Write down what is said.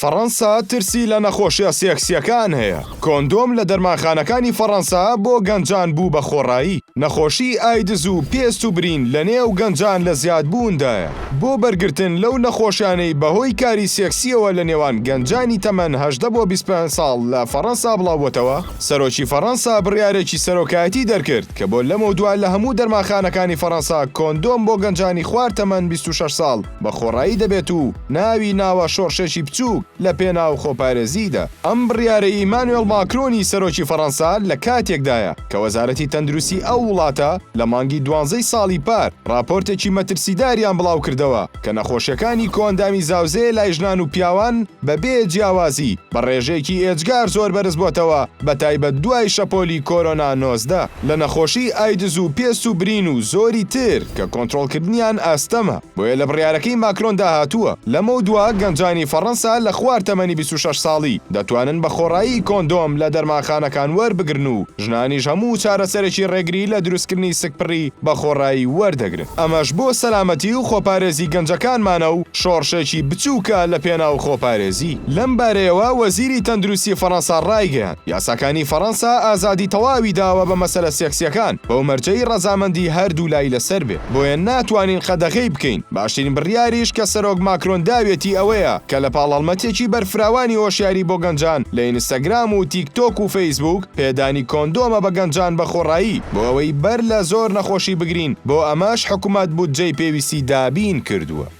فەڕەنسا ترسی لە نەخۆشیە سێکسیەکان هەیە، کۆندۆم لە دەرمانخانەکانی فەڕەنسا بۆ گەنجان بوو بە خۆڕایی، نەخۆشی ئایدز و پێست و برین لە نێو گەنجان لە زیادبووندایە، بۆ بەرگرتن لەو نەخۆشیانەی بەهۆی کاری سێکسیەوە لە نێوان گەنجانی تەمەن 18 بۆ 25 ساڵ لە فەڕەنسا بڵاوبۆتەوە، سەرۆکی فەڕەنسا بڕیارێکی سەرۆکایەتی دەرکرد کە بۆ لەمەودوا لە هەموو دەرمانخانەکانی فەڕەنسا کۆندۆم بۆ گەنجانی خوار تەمەن 26 ساڵ بە خۆڕایی دەبێت و ناوی ناوە شۆڕشێکی بچووک لە پێناو خۆپارێزیدا. ئەم بڕیارەی ئیمانوێڵ ماکرۆنی سەرۆکی فەڕەنسا لە کاتێکدایە کە وەزارەتی تەندروستی ئەو وڵاتە لە مانگی دوانزەی ساڵی پار ڕاپۆرتێکی مەترسیداریان بڵاوکردەوە کە نەخۆشیەکانی کۆئەندامی زاوزێ لای ژنان و پیاوان بە بێ جیاوازی بە ڕێژەیەکی ئێجگار زۆر بەرزبۆتەوە بە تایبەت دوای شەپۆلی کۆرۆنا 19 لە نەخۆشی ئایدز و پێست و برین و زۆری تر کە کۆنترۆڵکردنیان ئاستەمە. بۆیە لە بڕیارەکەی ماکرۆندا هاتووە، لەمەودوا گەنجانی فەڕەنسا لە خوار تەمەنی 26 ساڵی دەتوانن بە خۆڕایی کۆندۆم لە دەرمانخانەکان وەربگرن و ژنانیش هەموو چارەسەرێکی ڕێگری لە دروستکردنی سکپڕی بە خۆڕایی وەردەگرن. ئەمەش بۆ سەلامەتی و خۆپارێزی گەنجەکانمانە و شۆڕشێکی بچووکە لە پێناو خۆپارێزی. لەم بارەیەوە وەزیری تەندروستی فەڕەنسا ڕایگەیاند، یاساکانی فەڕەنسا ئازادی تەواوی داوە بە مەسەلە سێکسییەکان، بەو مەرجەی ڕەزامەندی هەردوولای لەسەر بێ. بۆیە ناتوانین قەدەغەی بکەین، باشترین بڕیاریش کە سەرۆک ماکرۆن داویەتی ئەوەیە کە لە پاڵ هەڵمەتێکی بەرفراوانی هۆشیاری بۆ گەنجان لە ئینستاگرام و تیک تۆک و فەیسبووک پێدانی کۆندۆمە بە گەنجان بە خۆڕایی بۆ ئەوەی بەر لە زۆر نەخۆشی بگرین، بۆ ئەمەش حکومەت بودجەی پێویستی دابین کردووە.